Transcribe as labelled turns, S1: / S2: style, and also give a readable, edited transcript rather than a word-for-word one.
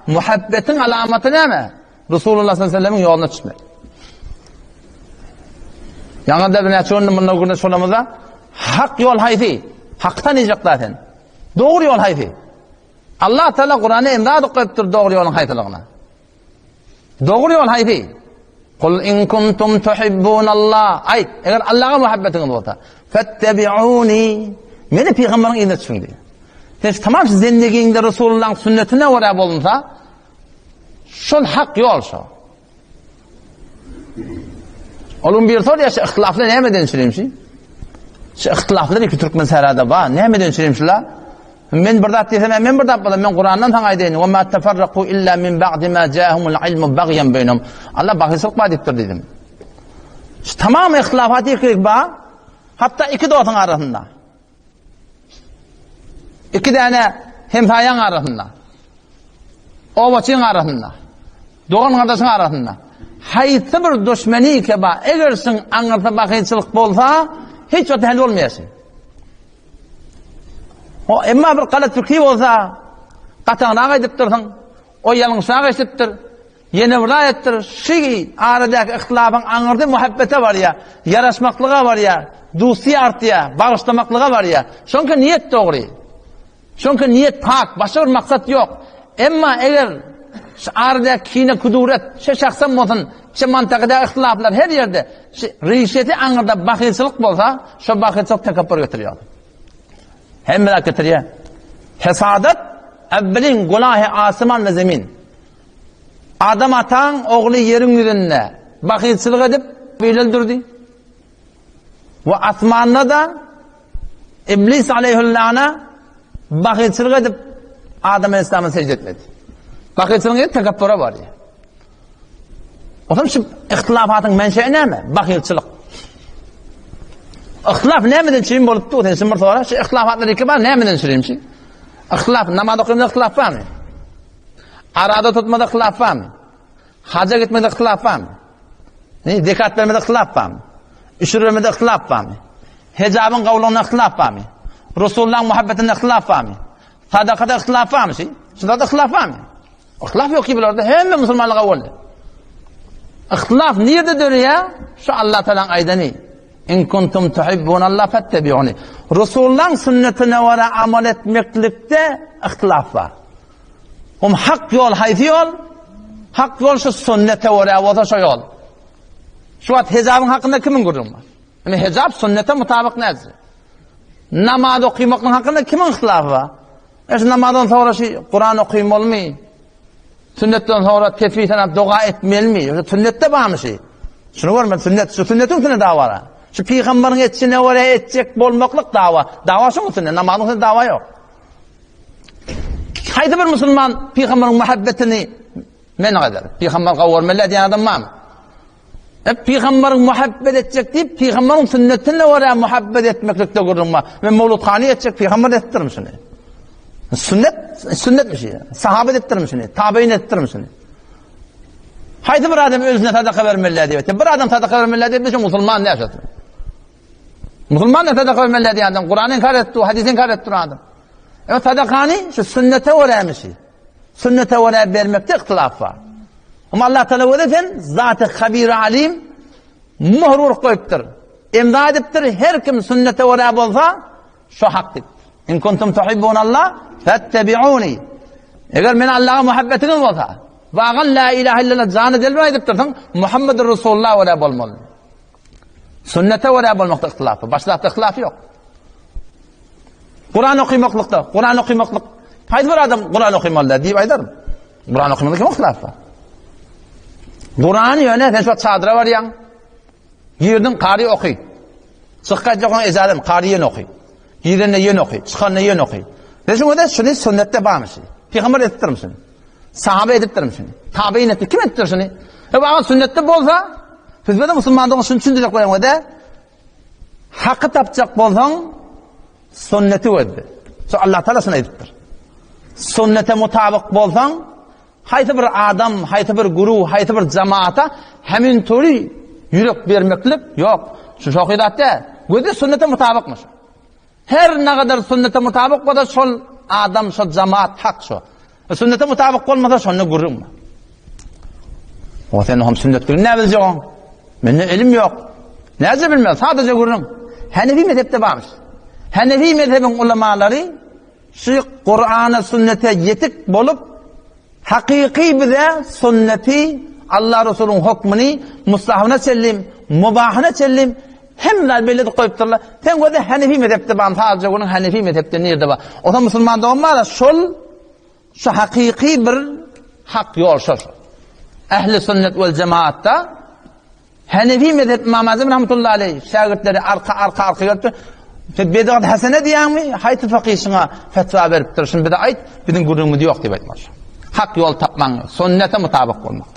S1: muhabbetiň alamaty näme? Resulullah sallallahu aleyhi ve sellemiň ýoluna düşmek. Ýaňy-da birnäçe gündür mundan gürrüň şolamyzda hak ýol haýsy? Haky tanyjakda sen. Dogry ýol haýsy? Allah Teala Kurany emra adyp goýupdyr dogry ýoluň haýsylygyna. Dogry ýol haýsy? Kul in kuntum tuhibbunallah. Aýt, eger Allaha muhabbetiňiz bolsa, fettebi'uni. Meni pygamberiň yzyna düşüň diýýär. Sen tamam zendigiňde Resulullahyň sünnetine görä bolunsa, şol hak ýol şo. Onuň bir sorýar, şu ihtilaflar nämeden çürimşi? Şu ihtilaflar iki türkmen särada bar, nämeden çürimşiler? Men bir zat diýsem, men bir zat bolam, men Kurandan saňa aýdaýyn. Wa ma tafarraqu illa min ba'di ma ja'ahumul ilmu baghyan baynahum. Allah bagyşlyk bar diýipdir diýdim. Şu tamam ihtilafat ýekilik bar. Hatda iki dostuň arasynda. Iki däne hemsaýaň arasynda. Obaçyň arasynda. Dogan gardaşyň arasynda. Haýsy bir duşmeni ke bar, eger şuň aňyrsy bakyçylyk bolsa, hiç wagt hal bolmaýar. O emma bir galat pikir bolsa, gataňrak aýdypdyrsyň, o ýalňyşrak eşidipdir. Ýene bir aýatdyr, şu aradaky yhtilafyň aňyrsy muhabbete barýar, ýaraşmaklyga barýar, dusty artýar, bagyşlamaklyga barýar. Şoňki niýet dogry. Şoňki niýet pak, başga bir maksat ýok. Emma eger şu aradaky kine, kuduret, şu şahsam bolsun, şu mantakyda yhtilaflar her ýerde, şu rişeti aňyrda bahylçylyk bolsa, şo bahylçylyk tekepbür getirýär. Hemme zat getirýär. Hesadat evvelin gunahy asman we zemin. Adam ataň ogly ýeriň ýüzünde bahylçylyk edip bil öldürdi. We asmanda-da Iblis aleýhüllana bahylçylyk edip Adam aleyhissalama secde etmedi. Bahylçylygyň ýeri tekepbura barýar. Otam şu ihtilafatyň menşei näme? Bahylçylyk. Ihtilaf nämeden çürim bolupdy? Sen şimdi bir sora. Şu ihtilafatlar iki bar, nämeden çürim şu? Ihtilaf, namaz okumda ihtilaf barmy? Arada tutmada ihtilaf barmy? Haja gitmede ihtilaf barmy? Ne, zekat bermede ihtilaf barmy? Üşür bermede ihtilaf barmy? Hejabyň gawlygynda ihtilaf barmy? Resulullahyň muhabbetinde ihtilaf barmy? Sadakada ihtilaf barmy? Şunda da ihtilaf barmy? Ihtilaf ýok ki bularda hemme musulmanlyga boldy. Ihtilaf nirde döreýär? Şu Allah Taalanyň aýdany. In kuntum tuhibbunallah fattabi'uni. Resulullahyň sünnetine görä amal etmeklikde ihtilaf bar. Hum hak ýol haýsy ýol? Hak ýol şu sünnete görä bolsa şo ýol. Şu wagt hejabyň hakynda kimiň gürrüňi bar? Ine hejap sünnete mutabyk nädse? Namaz okymaklyň hakynda kimiň ihtilafy bar? E şu namazdan soňra şu Kuran okymalymy? Sünnetden soňra tesbih sanap doga etmelimi? Şu sünnetde barmy şu? Şunu görme, sünnet, şu sünnetiň üstüne dawa bar. Şu pygamberiň etişine görä etjek bolmaklyk dawa. Dawa şuň üstüne, namazyň üstüne dawa ýok. Haýsy bir musulman pygamberiň muhabbetini men eder? Pygamber gowurmaly diýen adam barmy? E, pygamberiň muhabbet etjek diýip, pygamberiň sünnetine görä muhabbet etmeklikde gürrüň bar. Men mawludhany etjek, pygamber etdirmi şuny? Sünnet, sünnetmiş. Sahaba etdirmi şuny? Tabein etdirmi şuny? Haýsy bir adam özüne sadaka bermeli diýip etdi. Bir adam sadaka bermeli diýip, şu musulman näşe? Musulman ne sadaka bermeli diýen adam, Kurany inkar etdi, hadisi inkar etdi adam. E sadakany şu sünnete görämiş. Sünnete görä bermekde ihtilaf bar. Ama Allah Teala özi sen zaty habir alim möhür urup goýupdyr. Emza edipdir, her kim sünnete görä bolsa, şu hak diýip. In kuntum tuhibbun Allah fattabi'uni. Eger men Allaha muhabbetiňiz bolsa, bagan la ilaha illallah jany dilbi aýdypdyrsyň, Muhammedur Rasulullah görä bolmaly. Sünnete görä bolmakda ihtilaf bar. Başga zatda ihtilaf ýok. Kuran okymaklykda, Kuran okymaklyk haýsy bir adam Kuran okymaly däl diýip aýdaryn. Kuran okymakda kim ihtilaf bar? Kuran ýöne sen şu çadyra barýaň. Girdiň kary oky. Çyk gaýtjakon ejazem kary ýene oky. Girende ýene oky, çykanda ýene oky. Sen şuňa da şuny sünnetde barmyş. Pygamber etdirmiş. Sahaba edipdirmiş şuny. Tabein etdi. Kim etdir şuny? E baga sünnetde bolsa, siz de musulmandygyny şuny düşündirjek bolýaň de. Haky tapjak bolsaň, sünneti gözle. Şu Allah Taala şuny aýdypdyr. Sünnete mutabyk bolsaň, haýsy bir adam, haýsy bir guruh, haýsy bir jamaata hemin tory ýürek bermeklik ýok. Şu şohy zat däl. Gözle sünnete mutabykmyş. Her ne kadar sünnete mutabyk bolsa şol adam, şol jamaat hak şo. Sünnete mutabyk bolmasa şonda gürrüň bar. O sen hem sünnetligini näme biljek Mende ilim ýok. Näce bilmez, sadaja gürrüň. Hanefi mezhepde barmyş. Hanefi mezhebiň ulamalary şu Kur'ana, sünnete ýetik bolup, hakyky bize sünneti, Allah Resulyň hukmyny mustahabyna çenli, mubahyna çenli hemme belli edip goýupdyrlar. Sen göze Hanefi mezhepde bar, sadaja gürrüň Hanefi mezhepde nirde bar? Osa musulman dogan bar, şol Şu hakyky bir hak ýol şol. Ähli sünnet wel cemaatda Hanefi mezhep İmam Azam rahmetullahi aleyh şägirtleri arka arka arka gelipdir. Sen bidat hasene diýýäňmi? Haýsy fakih şuňa fetwa beripdir? Şuny bize aýt, biziň gürrüňimiz ýok diýip aýtmaly. Hak ýol tapmaň, sünnete mutabyk bolmak.